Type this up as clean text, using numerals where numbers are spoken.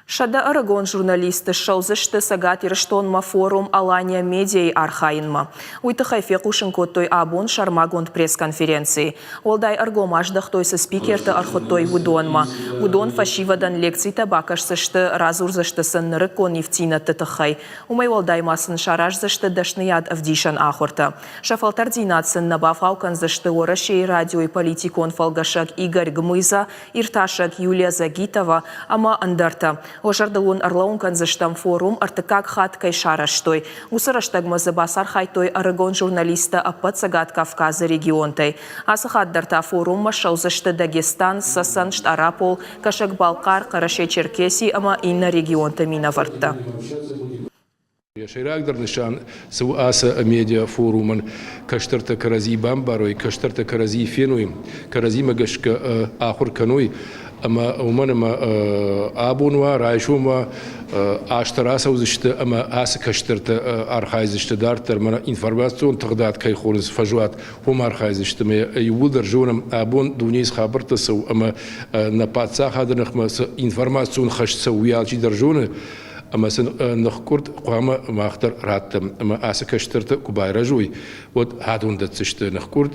100 ӕрыгон журналисты ссӕудзысты Цӕгат Ирыстонмӕ форум «Алания Медиа-йы архайынмӕ. Уый тыххӕй фехъусын кодтой абон сӕрмагонд пресс-конференцийы. Уӕлдай ӕргом аздӕхтой, цы спикерты ӕрхуыдтой, уыдонмӕ. Уыдон фӕсивӕдӕн лекцитӕ бакӕсдзысты, радзурдзысты сын нырыккон ивддзинӕдты тыххӕй. Уымӕй уӕлдай ма сын сараздзысты дӕсныйад ӕвдисӕн ахуыртӕ. Сӕ фӕлтӕрддзинад сын нӕ бавгъау кӕндзысты Уӕрӕсейы радиойы политикон фӕлгӕсӕг Игорь Гмыза, иртасӕг Юлия Загитова ӕмӕ ӕндӕртӕ. Уӕ зӕрдыл уын ӕрлӕууын кӕндзыстӕм, форум ӕртыккаг хатт кӕй сарӕзтой. Уыцы рӕстӕгмӕ дзы бацархайдтой ӕрыгон журналисттӕ ӕппӕт Цӕгат Кавказы регионтӕй. Ацы хатт дӕр та форуммӕ ссӕудзысты Дагестан, Цӕцӕн, Стъарапол, Кӕсӕг-Балхъар, Хъӕрӕсе-Черкеси ӕмӕ иннӕ регионты минӕвӕрттӕ. Йӕ сӕйрагдӕр нысан цы у ацы медиафорумӕн, кӕстӕртӕ кӕрӕдзи бамбарой, кӕстӕртӕ кӕрӕдзи феной, кӕрӕдзимӕ гӕсгӕ ахуыр кӕной ӕмӕ уымӕн ӕмӕ абон уа, райсом уа, азтӕ рацӕудзысты ӕмӕ ацы кӕстӕртӕ архайдзысты дарддӕр мӕнӕ информацион тыгъдад кӕй хонынц фӕзуат, уым архайдзысты ӕмӕ иууылдӕр зонӕм, абон дунейы цы хабӕрттӕ цӕуы ӕмӕ нӕ паддзахады ныхмӕ цы информацион хӕст цӕуы, уый алчидӕр зоны. Ӕмӕ сын ныхкъуырд хъуамӕ мах дӕр раттӕм. Ӕмӕ ацы кӕстӕртӕ куы байрӕзой, уӕд адон дӕтдзысты ныхкъуырд.